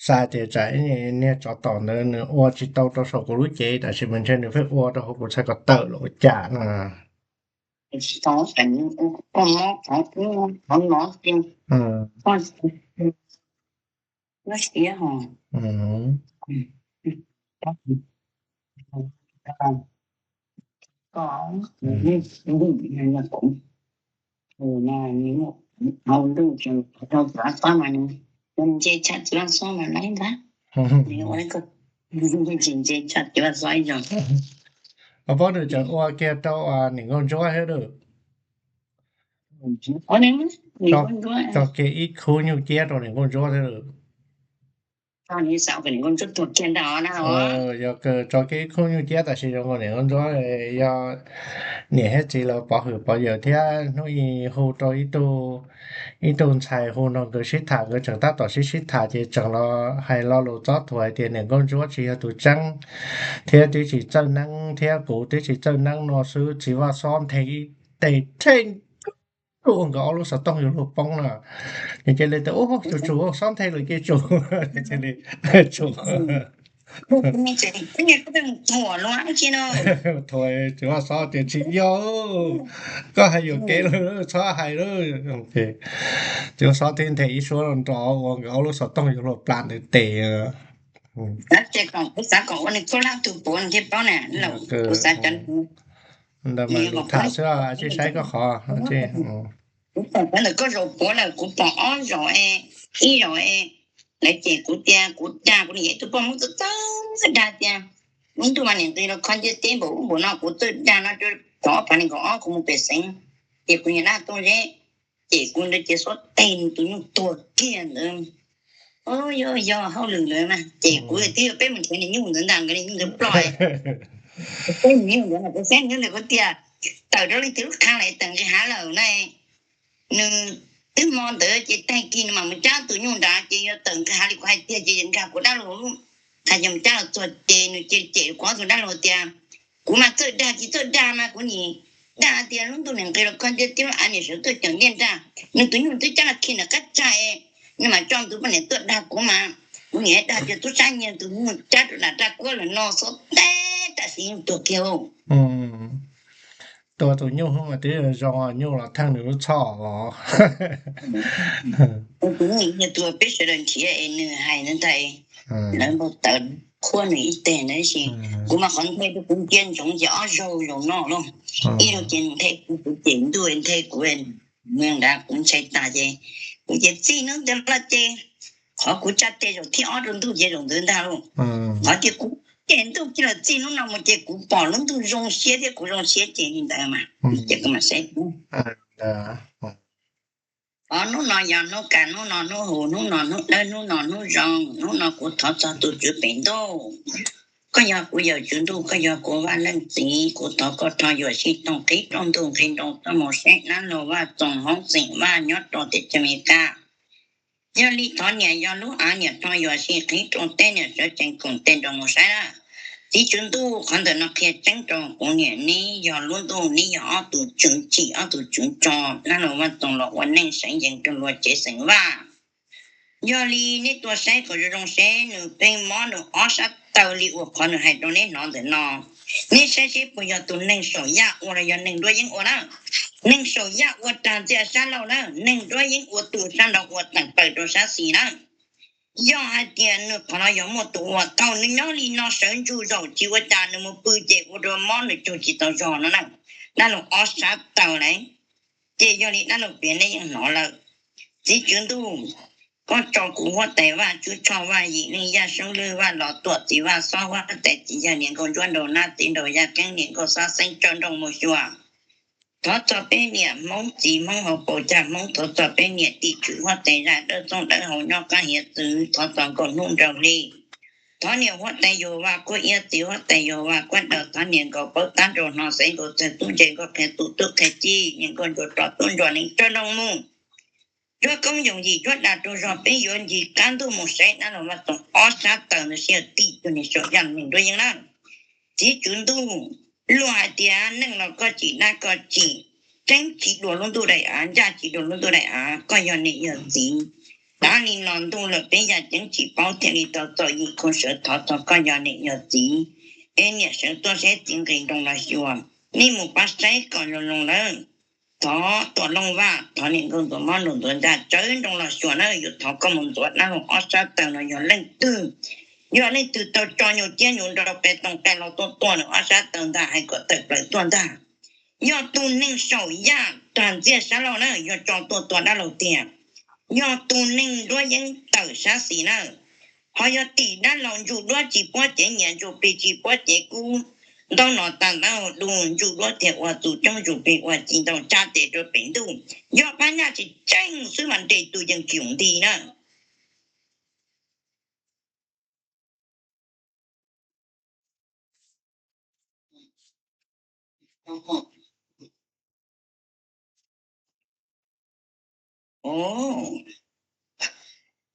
Xav tias tsam niag tsov tom ntawd nws ua tsis tau rau saum kuv lub cev tab sis mas ntshe nws pheej ua rau hauv kuv txhais ko taw los ua cas no. Ntse tshaj txiv Vaj Xob mas laib ntag. Ntse tshaj txiv Vaj Xob ib zaug. Os, Pob Nws tseem ua kiag rau niam nkauj ntsuab thiab lawm. Tso kiag ib khub nyuj ciab rau niam nkauj ntsuab thiab lawm. Yog tso kiag ib khub nyuj ciab tam sim zoo nkaus niam nkauj ntsuab, yog niam thiab txiv lawv pov hwm pov yawm thiab hnub ib hu rau ib tug ntxhais hu nrog nkawd sib tham, nkawd tseem tab tom sib sib tham ces tseem los hais lo lus txob thuam hais tias niam nkauj ntsuab tsis yog tus tseeb thiab twb tsis txawj neeb thiab kuv twb tsis txawj neeb no xwb, txiv Vaj Xob nthe tes rhe ua nkawd ob lub xov tooj yuav luag poob na. Ces cia li tias, Ub, tsuas tsuas, Xob nthe lawm ces tsuas, cia li tsuas. Thuam txiv Vaj Xob tias, Tsis yog, koj hais yuam kev lawm, txhob hais lawm. Txiv Vaj Xob thiaj nthe ib suab los nrov ua nkawd ob lub xov tooj yuav luag plam ntawd tes. Ntawd mas lus tham xwb, tsis saib koj qhov. Kuv pom ntawm koj zaum puav lawm, kuv pom ob zaum, ib zaum lawv cem kuv tias kuv dag kuv niam ib tug poj Hmoob txawj dag tias, ib tug mas niam nqis los kho ntiaj teb npaum ub npaum no, kuv txawj dag no, thov ob phav nees nkaum ob kuv mus pem xeev, ces kuv niam dab tuaj zeb, ces kuv ntawd ces xuab teg tus nyuj tuag kiag ntawd. Yog hauj lwm lawm mas ces kuv twb peb mus nrhiav niag nyuj ntawd ntag, nkawd niag nyuj ntawd ploj. Peb mus nyuj ntawd, kuv saib nyuj ntawd kuv tias tawm rau leej twg lub qha lawm, tawm nqis hav lawm na. Nws twb hmo ntawd ces tag kis nws mam mus cab tus nyuj nrad ces yog tawm nqis hav li kuv hais tiag ces nkag kuv dab laug lub qha ces mus cab los txog ces nws cia li cem kuv ob tug dab laug tias, kuv mas txawj dag tsis txawj dag mas kuv nim dag tias lub ntuj niam nqis los kho ntiaj teb, av niam sawv tuaj ceem ntiaj nrag, nws tus nyuj twb cab los khi nram qab tsag, nws mam tso nws tus poj niam tuaj dag kuv mas kuv nim dag tias tub sab nyiag tus nyuj cab rau nram raj kuab lawm no, xuab teg tam sim nyuj tuag kiag. Tua tus nyuj hnub mas twb zoo, nyuj los theej nws lub txhoj os. Tus nyuj tus peb sawv daws nrhiav es nws hais ntawd ntag, lawv npau taws qhuab nws ib teg ntawd sis kuv mas qhov nthe rau kuv ncia ntsoov ces ob zaug zaum no lauj. Ib zaug ces nthe kuv, kuv cem ntuj nthe kuv, mus nrad kuv ntshai tas ces kuv ces txij hnub ntawd los ces qhov kuv tsa tes zaum thib ob rau ntuj ces zaum ntawd ntag lauj. Qhov tias kuv cem ntuj kiag lawm txij hnub no mus ces kuv pom lub ntuj zoo siab thiab kuv zoo siab ces li ntawd mas ces kuv mam saib. Os, hnub no yog hnub kam, hnub no hnub huv, hnub no hnub dawb, hnub no hnub zoo, hnub no kuv thov txog tus Tswv pem ntuj. Koj yog kuv yawm Tswv Ntuj, koj yog kuv Vaj Leej Txiv, kuv thov koj rho yuam sij toog qhib rooj ntuj nqhis nroos tuaj mus saib dab laug Vaj Txoos Hmoob Xeem Vaj nyob rau teb chaws Amelikas. Yog li thov niam yog lub av niam rho yuam sij qhib rooj teb niam sawv tsees koom tes nroos mus saib na. Txiv Tswv Ntuj, qhov ntawm no qhia tseeb rau kuv niam, neb yog lub ntuj, neb yog ob tug tswv tsim ob tug tswv tso dab laug Vaj Txoos los ua neej seev yees rau luag tsev xeem Vaj. Yog li neb tuaj saib kom zoo zoo seb nws pheej mob nws ob sab taw li uas qhov nws hais rau neb hnov ntawm no. Neb saib seb puas yog tus neeg saum yaj ua los yog neeg nruab yeeb ua na. Neeg saum yaj ua rag ntxiag sab laug na, neeg nruab yeeb ua tus sab nraud ua teem plaws rau sab xis na. Yog hais tias nws qhov no yog muaj tus ua thaum nws nyob li no sawv ntsug zaum tsis ua cas nws mus pw ces ua rau mob nws cug tsis tau zog no na. Dab laug ob sab taw lawm. Ces yog li dab laug piav neb yeej hnov lawm. Txiv Tswv Ntuj, koj tso kuv huab tais Vaj Tswv Tshoj, Vaj Yim Leej, Yaj Soob Lwj, Vaj Los Tuam, txiv Vaj Xob, huab tais txiv yawg, niam nkauj ntsuab nraug nab, txiv nraug Yaj Keeb, niam nkauj Xob Xeeb tso nrooj mus xyuas. Thov txog peb niam Hmoob txiv Hmoob hauv paus cag Hmoob, thov txog peb niam tim tswv huab tais zaj dawb txoob dawb hau nyob qab hiav txwv, thov txog nkauj hnub nraug hli. Thov niam huab tais Yus Vaj Kuab Iab, txiv huab tais Yus Vaj Kuab Daws, thov niam nkaus paub tab nraug hno xev nkaus txawg tub ntse nkauj qhia tus tub qhia ci, niam nkauj ntsuab rov tub ntsuab nees tso nrooj mus. Cuab koob yoos yim cuab dag rau zog peb yuav ncig qab ntuj mus saib dab laug Vaj Txoos ob sab taw ntawd sij hawm tim cuag niag saum yaj neeg nruab yeeb na. Txiv Tswv Ntuj, luag hais tias neeg los koj tsim dab koj tsim, tseeb tsis dua lub ntuj daim av, ncaj tsis dua lub ntuj daim av, koj yog niam yog txiv. Tab li los ntuj lawm peb yaj ceeb tsis paub thiaj li tau txom yim khuv sawv thov txog koj yog niam yog txiv, es niam sawv tuaj saib txiv nqis nroo los xyuas, nej mus pab saib kom zoo zoo lawm. Thov tuam looj vaj, thov niam nkauj ntxuav mob ntuj ntxuav ncaj tsawv nroo los xyuas na, yuav thov koj mus ntxuav dab laug ob sab taw no yog leej twg, yog leej twg tau tso nyuj ciab nyuj nroo rau qe tooj qe los tuaj tua nws ob sab taw ntag, hais kom tawm plaws tuaj ntag. Yog tus neeg saum yaj tag ntxiag sab laug na yog tso tuaj tua dab laug tiag. Yog tus neeg duab yeeb tawm sab xis na, ho yog tim dab laug ntsuj duab tsis puab cev nyias ntsuj plig tsis puab cev kub, ntaub no tag ntaub du ntsuj duab tiag ua txus coob ntsuj plig ua ci ntau tsab tes rau pem ntuj, yog phab nyaj tsis tseeb xwb mas nres tus yees tsis yoos nti na.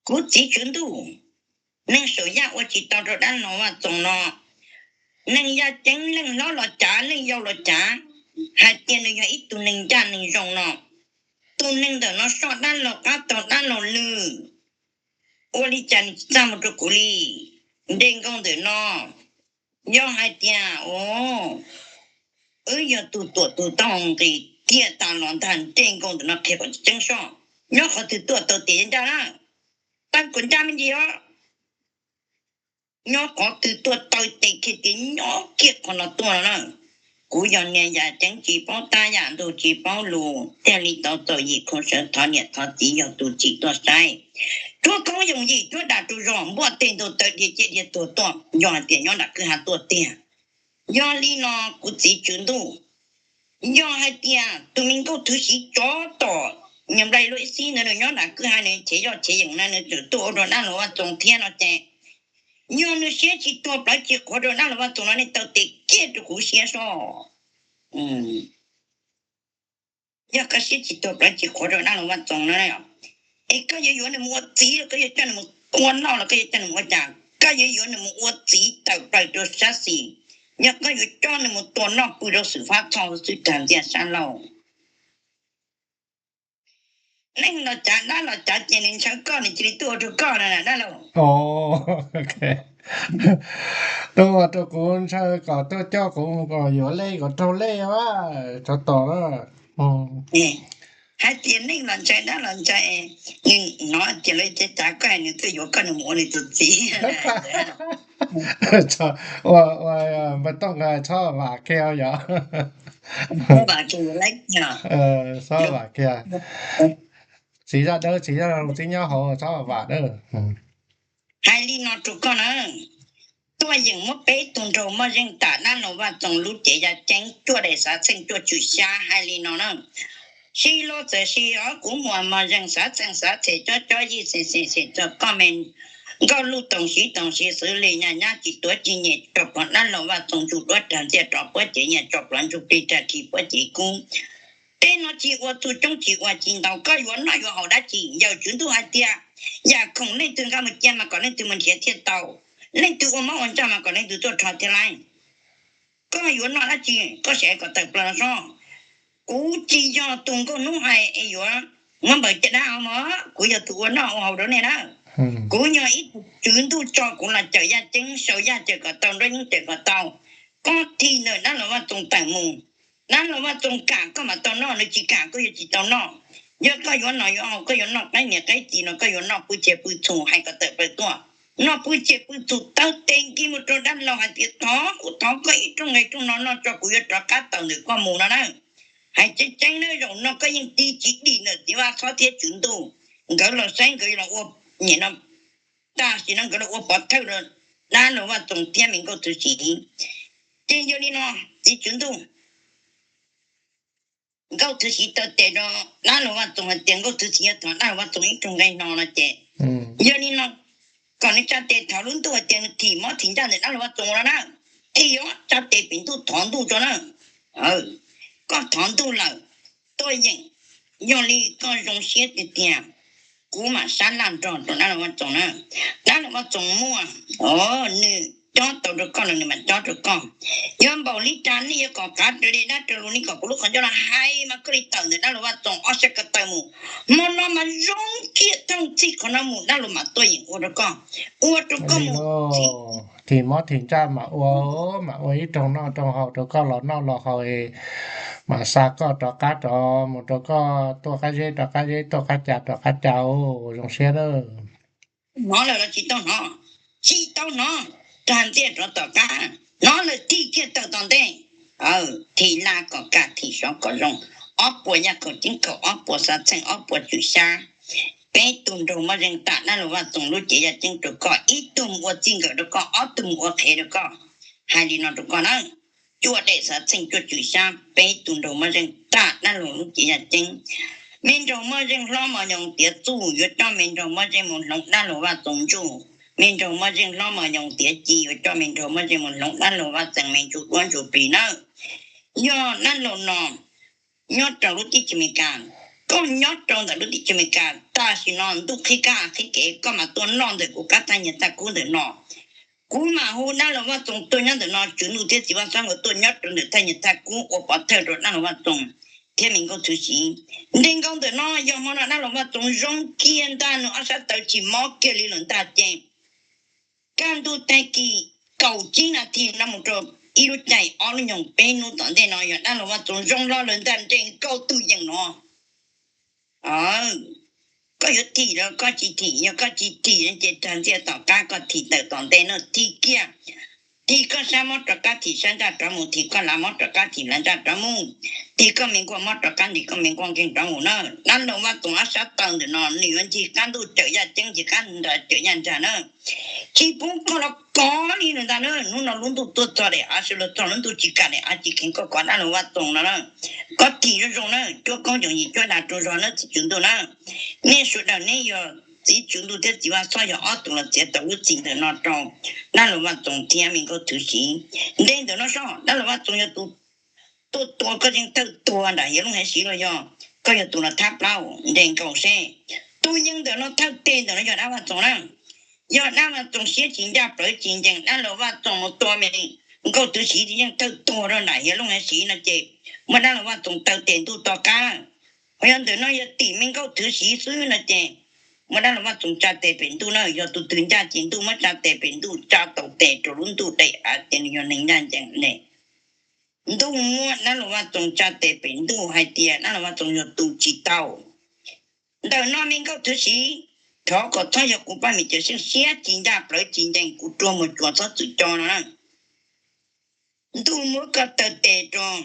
Kuv txiv tswv ntuj, neeg saum yaj ua tsis tau rau dab laug Vaj Txoos no, neeg yaj ceeb leej hlob los cav leej yau los cav, hais tias nws yog ib tug neeg ncaj neeg zoo no, tus neeg ntawm no soj dab laug qab taug dab laug lw, ua li cas nws tsis txaj muag rau kuv li? Nres nkaus ntawm no, yog hais tias, o, wb yog tus tuam tus taug nqis kiag tas los ntag, nres nkaus ntawm no qhia kom tseeb soj, nyob qhov twg tuaj tau tias ncaj na, tau kom ncaj me ntsis os. Nyob qhov twg tuaj tau tes kiag tias nyob kiag qhov no tuaj no na. Kuv yog niag yaj ceeb tsis paub tab yaj ntug tsis paub lus, thiaj li tau txom yim khuv sawv thov niam thov txiv yog tus tsim tuaj saib. Cuab koob yoos yim cuab dam rau zog, npuaj teg ntug taw dhia ciaj dhia tuag tuaj, yog hais tias nyob nram kwj ha tuaj tiag. Yog li no kuv txiv tswv ntuj, yog hais tias tus me nkauj thwv siv tsov tom nyuag nplai luaj ib xib ntawd nws nyob nram kwj ha nws chev yoj chev yeem na nws tseem tuaj ua rau dab laug Vaj Txoos thiab no ces, yog nws siab tsis tuag plawv tsis qhuav rau dab laug Vaj Txoos no nej taw tes kiag rau kuv siab soj. Yog koj siab tsis tuag plawv tsis qhuav rau dab laug Vaj Txoos no, es koj yuav yuav nws mus ua txiv los koj yuav coj nws mus tua noj los koj yuav coj nws mus ua cas? Koj yuav yuav nws mus ua txiv tawm plaws rau sab xis, yog koj yuav coj nws mus tua noj pw rau xwm fab txhoj xwb tag ntxiag sab laug. Neeg los cav dab los cav ces nws ntshaw koj nws cia li tuaj ua rau koj no dab laug. Tuaj ua rau kuv ntshaw kom tuaj coj kuv mus kom yuav lej kom raug lej a, tsov tom na. Hais tias neeg los ntshaw dab los ntshaw, nws hnov tias lawv cav koj nws tuaj yuav koj nws mus ua nws tus txiv. Ua, ua, npawg Tooj Nqaij txhob vam kiag yom. Txhob vam kiag. Txiv zaj dawb txiv zaj zoo txib nyob hauv txhob vam dawb. Hais li no rau koj na, tuaj yeem muab peb tug nraug moj zeej tam dab laug Vaj Txoos lub cev yaj ceeb cuaj daim xav txheej cuaj tswm xyab hais li no na. Sib loj txawm sib os kuv muam moj zeej xav txheej xav txhem cob cob yij xeem xeem xeem txog koj me nkauj luj toom siv toom siv xwv li nyaj nyab tsis tuav tsis nyem tso plhuav dab laug Vaj Txoos ntsuj duab rag ntxiag rov puab cev nyias tso plhuav ntsuj plig rag khi puab cev kub. Tej no tsis ua txuj coob tsis ua ci ntau, koj yuav noj yuav haus dab tsi? Yawm tswv ntuj hais tias yam khoom leej twg nqa mus cia mas kom leej twg mus nrhiav thiaj tau, leej twg ua mob ua ntsaj mas kom leej twg tuaj rho thiaj laib. Koj yuav noj dab tsi koj sim hais kom tawm plaws los soj. Kuv tsis yog tus nkauj hnub hais es yuav muab npaws caj dab os mog, kuv yog tus ua noj ua haus rau nej na. Kuv yog ib tug tswv ntuj tso kuv los cawm yaj ceeb sau yaj cawm kom tau nruab yeeb cawm kom tau. Koj thim ntawm dab laug Vaj Txoos tawm mus, dab laug Vaj Txoos kam koj mam tau noj, nws tsis kam koj yuav tsis tau noj. Yog koj yuav noj yuav haus koj yuav noj qaib niam qaib txiv no koj yuav noj pw txhia pw txhu hais kom tawm plaws tuaj. Noj pw txhia pw txhu taw tes nkig mus rau dab laug hais tias thov kuv thov koj ib rooj nqaij rooj no noj tso kuv yuav rov qab tawm ntawm koj mus no na. Hais tseeb tseeb na zaum no koj yeej tig tsis dim ntawm txiv Vaj Txhob thiab tswv ntuj, nkawd los saib nkawd los ua nyem no, tam sim no nkawd los ua pov thawj rau dab laug Vaj Txoos thiab me nkauj thwv siv. Ces yog li no, txiv tswv ntuj, nkauj thwv siv taw tes rau dab laug Vaj Txoos hais tias nkauj thwv siv yuav thov dab laug Vaj Txoos ib rooj nqaij no no ces, yog li no, kom nws tsa tes thov lub ntuj hais tias nws thim mob thim ntsaj ntawm dab laug Vaj Txoos no na. Ib yuav tsa tes pem ntuj thov ntuj tso na. Koj thov ntuj lawm, tuaj yeem, yog li koj zoo siab tiag tiag, kuv mam sab laj nrog rau dab laug Vaj Txoos na. Dab laug Vaj Txoos muaj, o, nws cob tau rau koj los nws mam cob rau koj. Yuav npaum li cas nej yuav kom qav raws li dab raws lus, nej kom kuv lub qhov ncauj no hais mas koj li tawm ntawm dab laug Vaj Txoos ob sab ko taw mus. Hmo no mas zoo kiag thooj txhij qhov no mus dab laug mam tuaj yeem ua rau koj, ua rau koj mus thim mob thim ntsaj mam ua, mam ua ib rooj noj rooj haus rau koj los noj los haus, mam xa koj rov qab rov mus rau koj tuaj qab zeb rov qab zeb, tuaj qab cas rov qab cas, zoo siab lawm. Hnov lawm los tsis tau hnov? Tsis tau hnov. Rag ntxiaj rov tom qab, hnov lawm thim kiag tawm tom ntej. Thim laj kom kaj, thim sov kom zoo, ob puas yaj khaum ceeb khaum, ob puas xav txheej, ob puas tswm xyab, peb tug nraug moj zeej tam dab laug Vaj Txoos lub cev yaj ceeb rau koj, ib tug mus ua txij nkawm rau koj, ob tug mus ua qhev rau koj. Hais li no rau koj na, cuaj daim xav txheej cuaj tswm xyab, peb tug nraug moj zeej tam dab laug lub cev yaj ceeb. Me nraug moj zeej hlob mos nyoos tiav txuj yuav coj me nraug moj zeej mus hloov dab laug Vaj Txoos ntsuj. Me nraug moj zeej hlob mos nyoos tiav ci yuav coj me nraug moj zeej mus hloov dab laug Vaj Txoos me ntsuj duab ntsuj plig nawb. Yog dab laug no nyob rau lub teb chaws Amelikas, koj nyob rau ntawm lub teb chaws Amelikas tam sim no ntuj qhib kab qhib kev, koj mam tuaj noj ntawm kuv qab thaj nyiaj thaj kub ntawm no. Kuv mam hu dab laug Vaj Txoos tuaj nyob ntawm no, Tswv Ntuj thiab txiv Vaj Xob nkawd tuaj nyob rau ntawm thaj nyiaj thaj kub ua pov thawj rau dab laug Vaj Txoos thiab me nkauj Thwv Siv. Nres nkaus ntawm no yog hmo no dab laug Vaj Txoos zoo kiag ntag, nws ob sab taw tsis mob kiag li lawm ntag ces kaj ntug tag kis kaum tsib nas this no mus rau ib lub caij ob lub nyoog peb hnub tom ntej no yog dab laug Vaj Txoos zoo hlo lawm ntag, nres nkaus tus yeem no. Koj yuav thim los koj tsis thim, yog koj tsis thim ces rag ntxiaj tom qab, koj thim tawm tom ntej no, thim kiag. Thim koj sab mob rov qab thim sab ntsaj rov mus, thim koj lav mob rov qab thim lav ntsaj rov mus, thim koj me nkuaj mob rov qab ntim koj me nkuaj nkeeg rov mus na. Dab laug Vaj Txoos ob sab taw ntawm no nws yuav ncig qab ntuj tsawm yaj ceeb, ncig qab ntuj tsawm yaj ntsag na. Tsis pub koj los kov li lawm ntag na. Hnub no lub ntuj tuaj txog daim av, sawv los txog lub ntuj tsis kam daim av, tsis kheev koj kov dab laug Vaj Txoos no na. Koj thim zoo zoo na, cuab koob tsoom yim cuab dag rau zog na txiv Tswv Ntuj na. Nej sawv daws neb yog txiv Tswv Ntuj thiab txiv Vaj Xob yog ob tug los txiav tau lub txim ntawm no rau dab laug Vaj Txoos thiab me nkauj Thwv Siv. Nres ntawm no soj, dab laug Vaj Txoos yog tus tuaj tua koj zeeg thawj tuag nram hiav looj hiav siv los yog koj yog tus los thab plaub, nres nkaus seb. Tus yeej ntawm no thawj tes ntawm no yog dab Vaj Txoos na. Yog dab Vaj Txoos siab tsis ncaj plawv tsis ncees, dab laug Vaj Txoos mus tua me nkauj Thwv Siv tsis yeej thawj tuag rau nram hiav looj hiav siv no ces muaj dab laug Vaj Txoos taw tes ntuj tom qab. Ho yog ntawm no yog tim me nkauj Thwv Siv xwb no ces muaj dab laug Vaj Txoos tsa tes pem ntuj na. Yog tus twg ncaj ces ntuj muab tsa tes pem ntuj, tsa tau tes rau lub ntuj daim av ces nws yog neeg ncaj ncees ne. Ntuj muab dab laug Vaj Txoos tsa tes pem ntuj hais tias dab laug Vaj Txoos yog tus tsis tau. Ntawm no me nkauj Thwv Siv, thov kom txhob yog kuv poj niam Cawm Seej siab tsis ncaj plawv tsis ncees, kuv rua mus tsuas txhob txwm co no na. Ntuj muab koj taw tes rau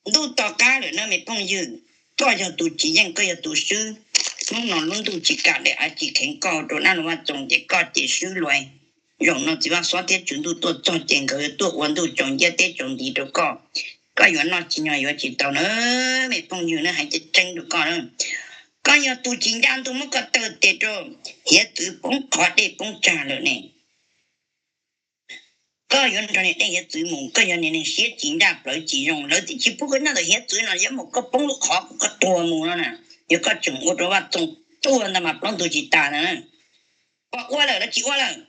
ntuj tom qab lawm na me phooj ywg. Koj yog tus tsis yeej, koj yog tus swb. Hnub no lub ntuj tsis kam daim av tsis kheev koj rau dab laug Vaj Txoos ces koj ces swb lawm. Zaum no txiv Vaj Xob thiab Tswv Ntuj tuaj txog ces nkawd yuav tuaj ua ntuj tsaus nciab teb tsaus ntiv rau koj. Koj yuav noj tsis nyog yuav tsis tau na me phooj ywg na, hais tseeb tseeb rau koj na. Koj yog tus tsis ncaj, ntuj muab koj taw tes rau hiav txwv poob qhov dej poob tsag lawm ne. Koj yuav nrog niag dej hiav txwv mus, koj yog niag neeg siab tsis ncaj plawv tsis zoo, lawv twb tsis pub koj nyob ntawm hiav txwv no, yuav mus koj poob lub qhov koj tuag mus no na. Yog koj tseem ua rau Vaj Txoos tuag ntag mas plaub ntug tsis tas na. Koj ua lawm los tsis ua lawm?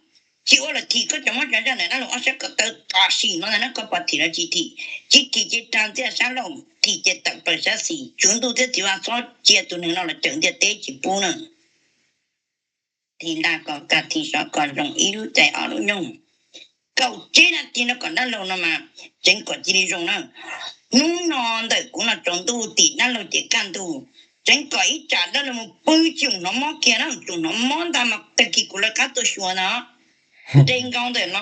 Tsis ua lawm thim koj cov mob cov ntsaj ntawm dab laug ob sab ko taw tam sim no ntag na, koj pom thim los tsis thim? Tsis thim ces rag ntxiaj sab laug, thim ces tawm plaws sab xis. Tswv Ntuj thiab txiv Vaj Xob cia tus neeg no los cawm ntiaj teb tsis pub na. Thim lag kom kaj, thim sov kom zoo, ib lub caij ob lub nyoog, kaum tsib nas this no kom dab laug no mas tseev kom cia li zoo na. Hnub no ntawm kuv no tsaus ntuj, tim dab laug ces kaj ntug. Tseev kom ib tsam dab laug mus pw tsis txhob hnov mob kiag na, txhob hnov mob ntag mas tag kis kuv lawv qab tuaj xyuas ntag. Nres nkaus ntawm no,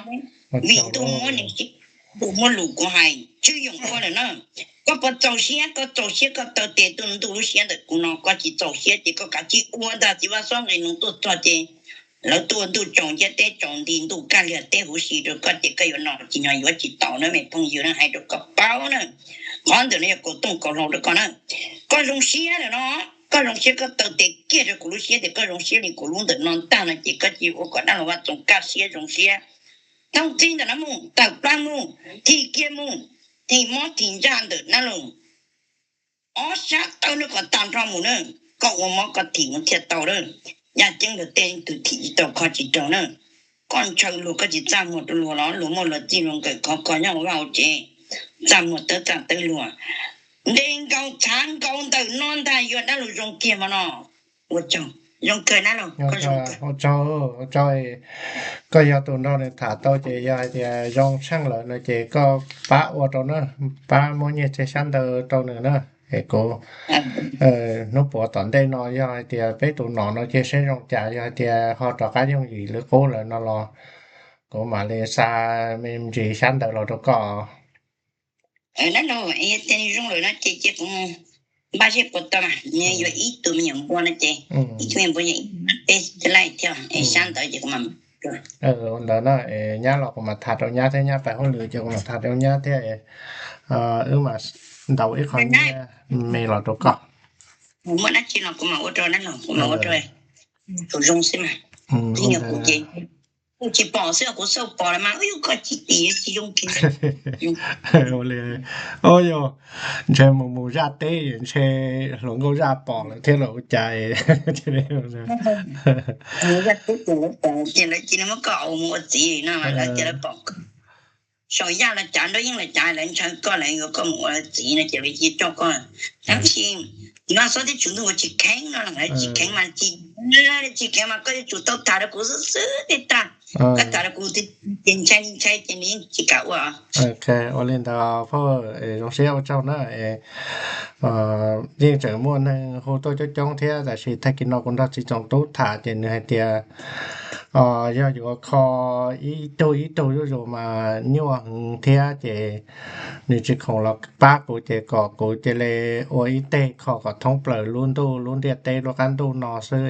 vim ntuj muab neeg sib, ntuj muab lus kuv hais tswv yoom ua lawm na. Koj puas txaus siab? Koj txaus siab koj taw tes tuaj ntuj lub siab ntawm kuv no, koj tsis txaus siab ces koj kav tsij ua ntag. Txiv Vaj Xob nqe nus tuaj txog ces lawv tuaj ntuj tsaus nciab teb tsaus nti, ntuj kaj liag teb huv si rau koj ces koj yuav noj tsis nyog yuav tsis tau na me phooj ywg na, hais rau koj paub na. Qhov ntawm no yog kaum tooj kaum hlau rau koj na. Koj zoo siab lawm no, koj zoo siab koj taw tes kiag rau kuv lub siab tias koj zoo siab li kuv lub ntawm no ntag no ces koj cia ua kom dab laug Vaj Txoos kaj siab zoo siab. Thooj txhij ntawm no mus, tawm plab mus, thim kiag mus, thim mob thim ntsaj ntawm dab laug ob sab taw no kom tag nrho mus na. Koj ua mob koj thim mus thiaj tau na. Yaj ceeb ntawm tej tus thim tsis tau kho tsis raug na. Koj ntshaw luag koj tsis txaj muag rau luag los luag muaj luag txij luag nkawm khov kho nyob hauv vaj hauv tsev, txaj muag tawv txaj tawv luag. Nte nkaus txhav nkaus ntawm no ntag yuav dab laug zoo kiag mas no. Ua tsaug, zoo kawg dab laug. Ua tsaug, ua tsaug, koj yog tus nrog nws tham tau ces yog hais tias zoo tsheej lawm no ces koj pab ua rau na, pab muab nyiaj txiag xyab ntawv rau nws na. Es kuv hnub puav tom ntej no yog hais tias peb tus nom no cia seb zoo cas, yog hais tias ho rov qab yooj yim li qub lawm no los kuv mam li xa me ntsis xyab ntawv los rau koj. Dab laug, yog tias nws zoo lawm no ces cia kuv npaj seb puas tau mas, nws yuav ib tug me nyuam npua no ces ib tug me nyuam npua yog ib peb laij thiab es xyab ntawv ces kuv mam ua ntawd na. Nyab los kuv mam tham rau nyab thiab, nyab pais hauj lwm ces kuv mam tham rau nyab thiab. Wb mam ntaus ib qho nyiaj me los rau koj. Muaj dab tsi los kuv mam ua rau dab laug, kuv mam ua rau tus zoo xwb mas. Ib nyuag kuv ces kuv tsis pom xwb, kuv xauj pom lawm mas ua yus koj tsis tim tsis zoo kiag. Ua li, o yog ntshe mus mus zaj teb ntshe hluas nkauj zaj pom lawm thiab los ua cas. Ces lawv cia li muab koj ua mus ua txiv no mas lawv cia li pom koj. Saum yaj los cav, nruab yeeb los cav, lawv ntshaw koj, lawv yuav koj mus ua txiv no ces lawv cia coj koj. Tab sis Vaj Xob thiab Tswv Ntuj nkawd tsis kheev no, lawv tsis kheev mas tsis, tsis kheev mas koj yuav tsum tau tham rau kuv xwb xwb thiaj tag. Koj tham rau kuv ces ntshai ntshai ces nws yeej tsis kam ua. Ua li ntawd phauj, zoo siab ua tsaug na. Yeej tseem muaj neeg hu tuaj coob coob thiab, tab sis tag kis no kuv nrog txiv tsoom tub tham ces nws hais tias yog yuav kho ib tug ib tug zuj zus mas nyuaj heev thiab ces nws tsis khoom los pab kuv ces kom kuv cia li ua ib teg kho kom thoob plaws lub ntuj lub ntiaj teb lub qab ntuj no xwb.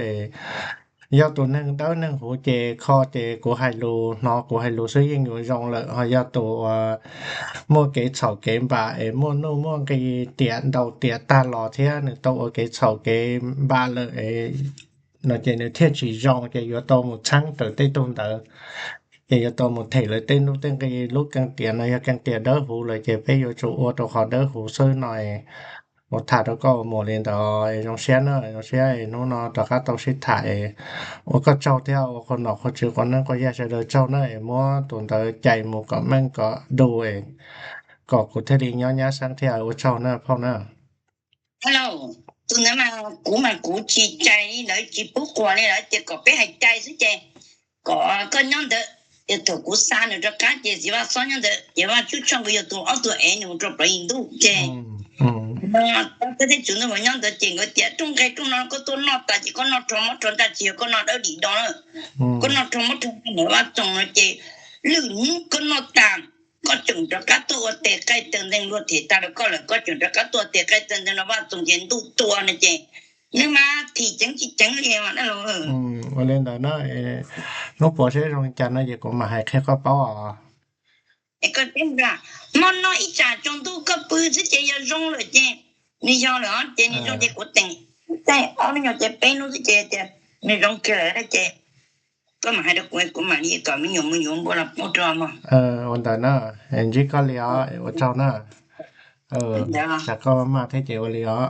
Yog tus neeg dawb neeg huv ces kho ces kuv hais lus, hnov kuv hais lus xwb yeej yuav zoo lawm. Ho yog tus uas muaj kev txhaum kev npam es muaj nuj muaj nqis tiam ntaus tiam tag los thiab nws tau ua kev txhaum kev npam lawm no ces nws thiaj tsis zoo ces yuav tau mus txheeb raws tej tug ntawd. Ces yuav tau mus them lawv tej nuj tej nqi. Lub keeb tiam no yog keeb tiam dawb huv lawm ces peb yuav tsum ua rau qhov dawb huv xwb no. Mus tham rau koj mus li ntawd, zoo siab na, zoo siab hnub no rov qab tau sib tham. Ua koj tsaug thiab ua qhua nom qhua tswv quas neeb quas yaig sawv daws tsaug na, es muab tus ntawd cais mus kom meej kom du, kom kuv thiaj li nyob nyab xeeb thiab. Ua tsaug na phauj na. Tus ntawd mas kuv mas kuv tsis cais li ntawd, tsis pub quas li lawm, ces kom peb hais cai xwb ces kom koj nyob ntawd. Ces thaum kuv xa nws rov qab ces txiv Vaj Xob nyob ntawd, ces Vaj Tswb Tshooj nkawd yog tus ob tug ev nws mus rau plawv yim ntuj ces peb tej tswv ntuj nyob ntawd ces nkawd tias rooj nqe rooj no koj tuaj noj tas ces koj noj rho mob rho ntaj, tsis yog koj noj dawb dim do na. Koj noj rho mob rho ntaj na Vaj Txoos no ces lwm hnub koj noj tas, koj tseem rov qab tuaj ua tes qaij taw nteeg luag them tag rau koj lawm, koj tseem rov qab tuaj ua tes qaij taw nteeg no Vaj Txoos ces ntuj tua no ces nws mas thim ceev tsis ceev li dab laug. Ua li ntawd na, hnub puav seb zoo li cas no ces kuv mam hais qhia koj paub os. Es koj teb nra, hmo no ib tsam tsaus ntuj koj pw xwb ces yog zoo lawm ces nws yog lawm os, ces nws zoo ces kuv teem, tej ob hnub nyoog ces peb hnub xwb ces tias nws zoo kiag lawm ces koj mam hais rau kuv, kuv mam li kom me nyuam mus yuav npua los pub rau mog. Ua ntawd na, ntsib koj li os, ua tsaug na. Tsam koj maj thiab ces ua li os.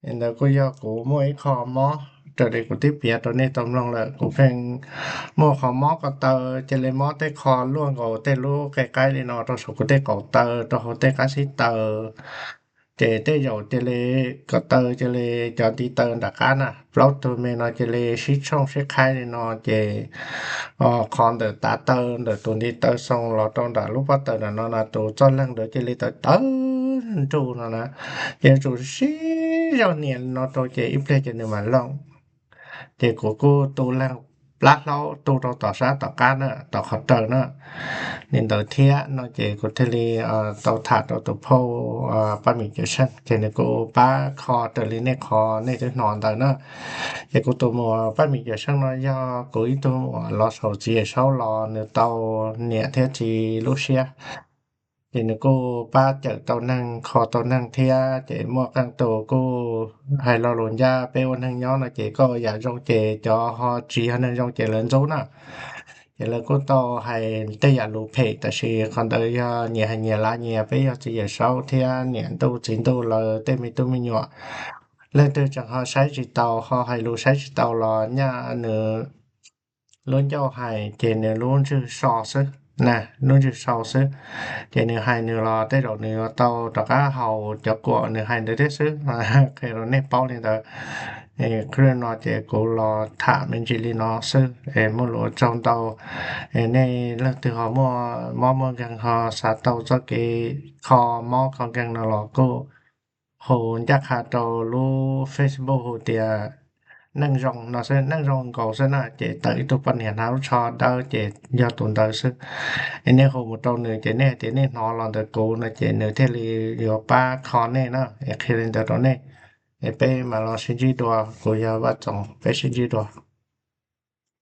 Li ntawd kuj yog kuv muaj ib qho mob raws li kuv twb piav rau nej tau mloog lawm. Kuv pheej muaj qhov mob ko taw, cia li mob tej qho luaj nkaus tej lub qe qaib li no rau saum kuv tej qaum taw, rau hauv tej qab xib taws. Ces tej zaum cia li ko taw cia li cov ntiv taw nram qab na, plaub tug me no cia li sib tshooj sib qhaib li no ces qhov ntawm tav taw ntawm tus ntiv taw xoo los rau nram lub pob taws nram no na, tus txoj leeg ntawd cia li tawv tawv nrug no na. Ces yuav tsum sib zog nias li no rau ces ib pliag ces nws mam looj. Ces kuv kuj tu leeg plab hlaub tu rau tom sab tom qab na, tom qhov raws na. Li ntawd thiab no ces kuv thiaj li tau tham rau tus phauj Paj Mim Cawm Seej, ces nws kuj pab kho raws li nej qhov nej twb hnov ntawd na. Ces kuv tus muam Paj Mim Cawm Seej no yog kuv ib tug muam los saum txiv Yawm Saub los nws tau niam thiab txiv lub siab. Ces nws kuj pab cawm tau neeg, kho tau neeg thiab. Ces muaj qee tus kuj hais lo lus ncaj peb ua neeg nyob no ces koj ua yam zoo ces cov ho tsis yog neeg zoo ces lawv ntxub na. Ces lawv kuj tau hais tej yam lus phem, tab sis qhov ntawd yog nyias hais nyias lav nyias, peb yog txiv Yawm Saub thiab niam ntuj txiv ntuj lawv tej me tub me nyuam. Leej twg tseem ho saib tsis taus, ho hais lus saib tsis taus los nyaj nws lub ncauj hais ces nws lub ntswg so xwb, lub ntswg sau xwb. Ces nws hais nws los tej zaum nws yuav tau rov qab haus cov kuam nws hais ntawd thiab xwb. Qhia rau nej paub li ntawd. Qhov no ces kuv los tham me ntsis li no xwb es muaj lus tsaug ntau. Nej leej twg ho muaj mob muaj nkeeg ho xav tau txoj kev kho mob kho nkeeg no los kuj hu ncaj qha rau lub Facebook hu tias Neej Zoo no xwb, Neej Zoo nkaus xwb na, ces tawm ib tug poj niam hnav lub tsho dawb ces yog tus ntawd xwb. Es nej hu mus rau nws ces nej hais tias nej hnov los ntawm kuv no ces nws thiaj li yuav pab kho nej na. Es qhia li ntawd rau nej, es peb mam los sib ntsib dua, kuv yog Vaj Txoos, peb sib ntsib dua.